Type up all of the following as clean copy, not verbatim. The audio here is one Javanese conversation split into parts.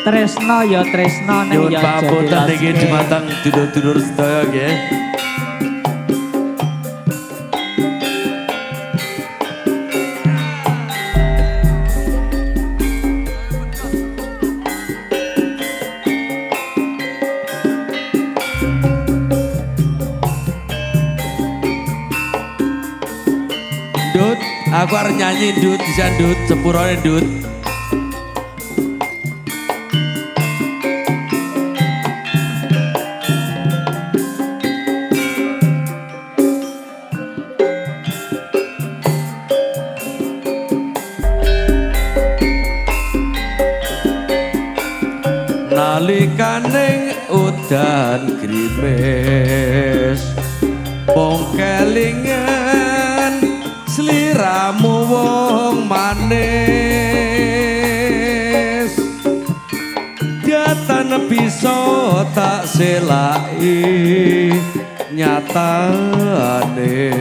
Tresno ya tresno ning Nyuwun ya aja pamunten niki diloske. Dumateng dulur-dulur sedaya nggih. Dut, aku arep nyanyi Dut, bisa Dut, sepurone Dut. Nalikaning udan grimis mung kelingan sliramu wong manis, datan bisa tak selaki nyatane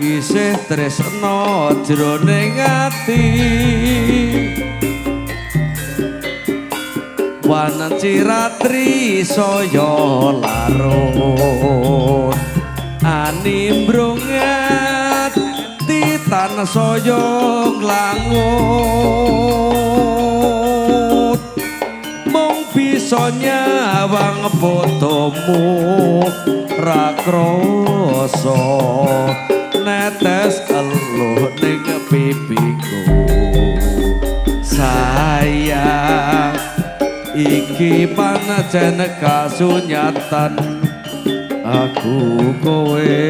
isih tresno jroning ati. Wanci ratri saya larut animbrungat titan saya nglangut, mung bisa nyawang fotomu ra krasa netes eluh ning pipiku. Sayang iki pancen kasunyatan aku kowe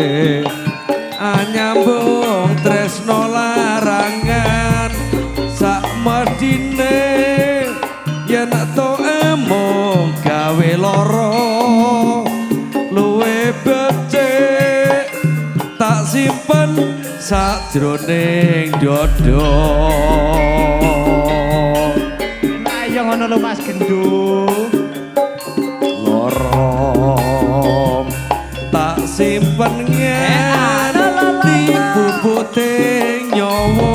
anyambung tresno larangan sak medine yen to emung gawe lara luwe becik tak simpen sajroning dada. Ayo ngono lho Mas Gendho. Loro tak simpen nganti bubute nyawa,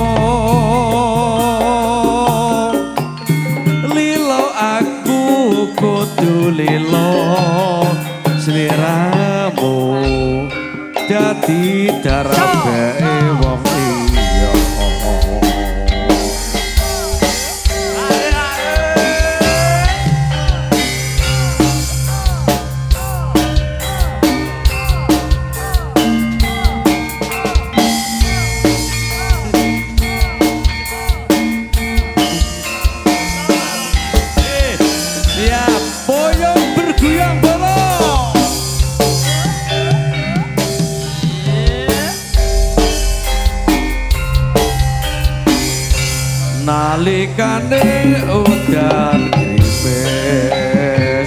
lilo aku kudu lilo sliramu dadi darabe wong liya. Siap, boyong bergoyang bolong. Nalikane udan grimis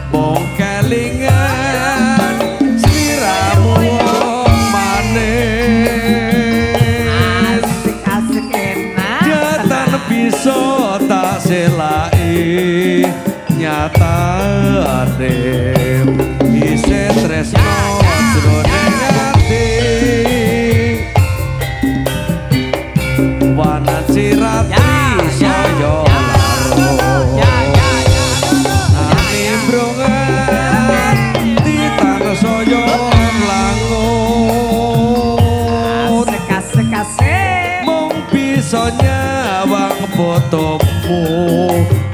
mung kelingan sliramu wong manis, Asik asik enak. datan bisa tak selaki nyatane isih tresno jroning ati. Wanci ratri saya larut animbrungan titan saya nglangut, Asik asik asik. mung bisa nyawang fotomu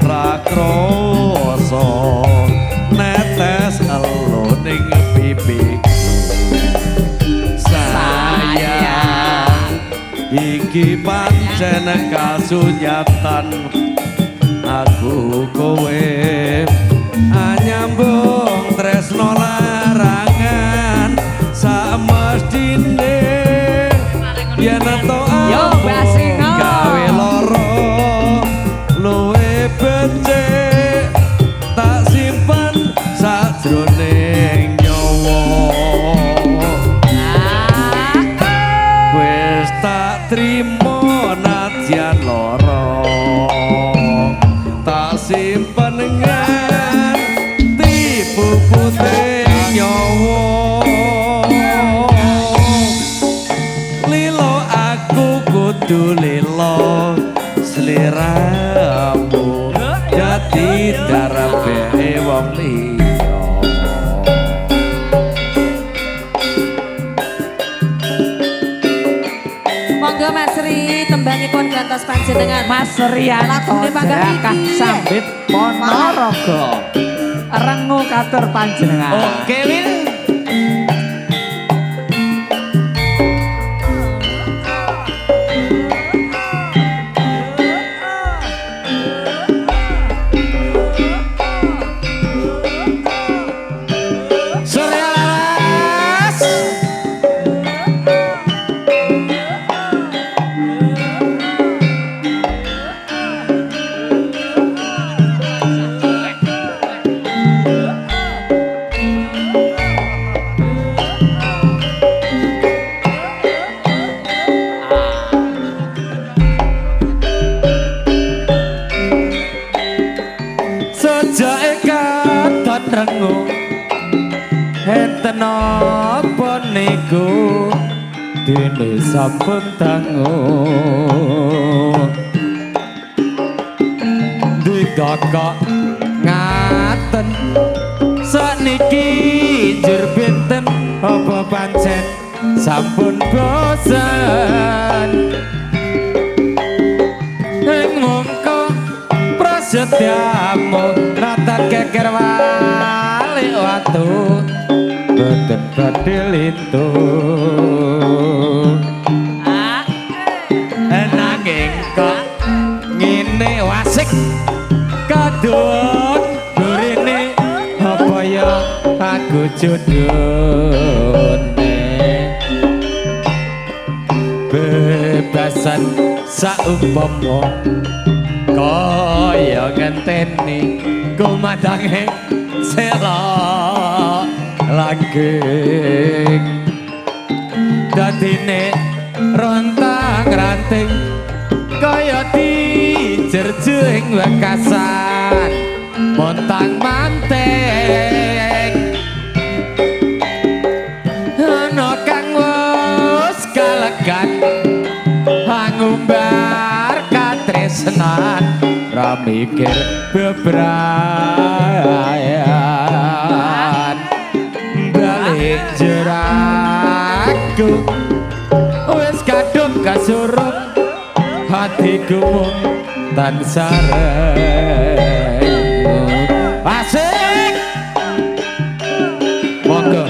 ra krasa netes elo ning pipiku. Sayang iki pancen kasunyatan aku kowe anyambung tresno larangan samestine yen to Yo, Mbak Singo. gawe lara luwe becik tak simpen sajroning nyawa. Wis tak trimo nadyan lara tak simpen nganti pupute nyawa. Lilo aku kudu lilo sliramu. Monggo Mas Ri, tembangipun gantos panjenengan. Mas Rianto Lagune panggah Jerakah iki. Sambit Ponorogo. Rengu katur panjenengan. Oke, Wil. Surya Laras. Sejake katon rengu enten apa niku dene sampun dangu didokok ngaten sakniki njur benten apa pancen sampun bosen ing mungko prasetyamu natan keker walik watu boten badhe lintu nanging kok ngene wasik kadon burine apa ya aku jodone bebasan saumpama kaya ngenteni kumadange sela langgeng dadine rontang ranting kaya dijerjing wekasan montang manting ana kang wis kalegan angumbar katresnan ra mikir bebrayan balik jeraku wis kadung kasurup hatiku mung tansah rengut. Asik, monggo.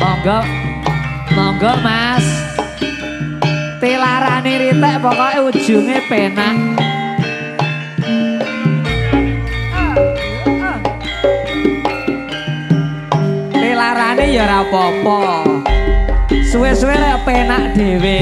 Monggo. Monggo Mas. Tilarane ritek pokoke ujunge penak. Tilarane ya ora apa-apa. Suwe-suwe lek penak dhewe.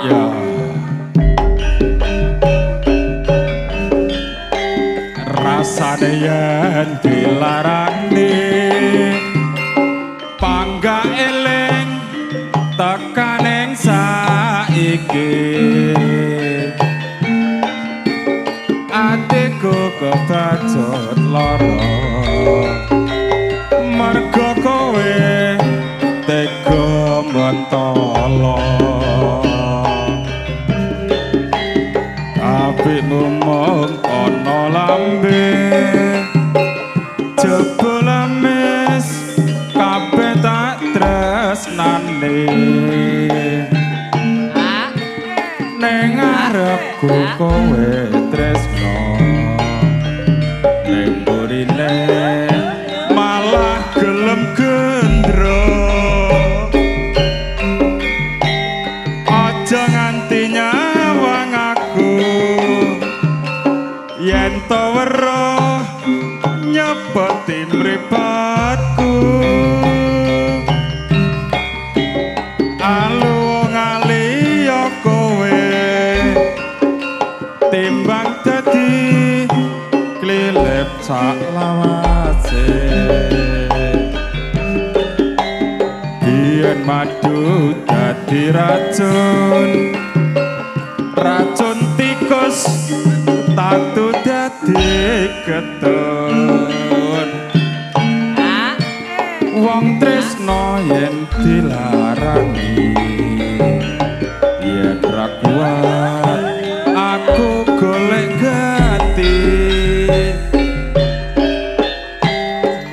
Ya. Rasane yen dilarani pangga eling tekaning saiki atiku kebacut lara mergo kowe tega mentolo apikmu mung ana lambe jebul amis kabeh tak tresnane ning arepku kowe tresno ning burine malah gelem gendro aja nganti nyawang aku yen to weruh nyepeti mripatku alu ngaliya kowe timbang dadi klilep sak lawase biyen madu dadi racun racun tikus getun. Wong tresno yen dilarani, yen ra kuat aku golek gati.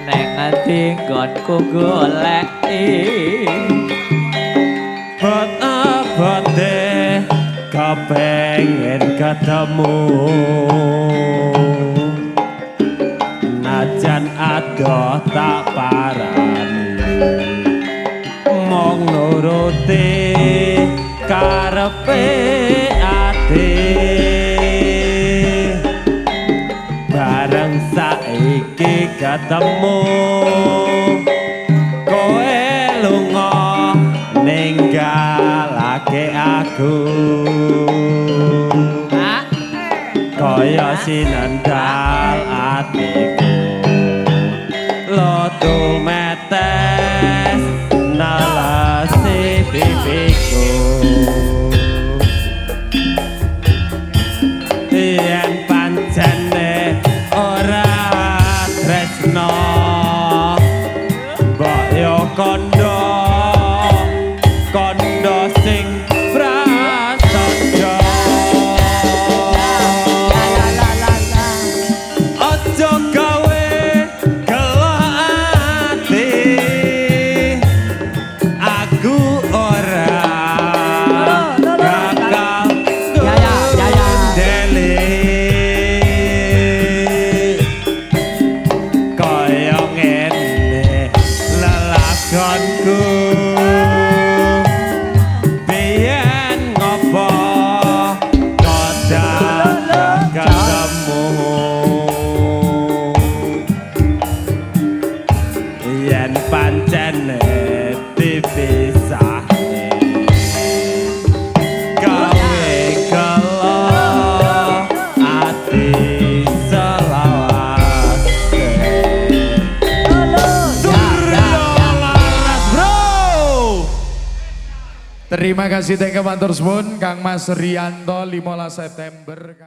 Neng ngendi nggonku goleki. Bot-abote kepengen ketemu, najan adoh tak parani, mung nuruti karepe ati. Bareng saiki ketemu, kowe lunga ninggalake aku. Kaya sinendal atiku, lotu metes nelesi pipiku. Yen pancene ora tresno, mbok yo kondo kondo sing prasaja. Aja gawe gelo ati, aku ora bakal gondeli. Kaya ngene lelakonku, biyen ngopo kok dadak ketemu. Yen pancene dipisahne, gawe gelo ati selawase. Suryo Laras bro. Terima kasih thank you matur suwun Kang Mas Rianto 15 September.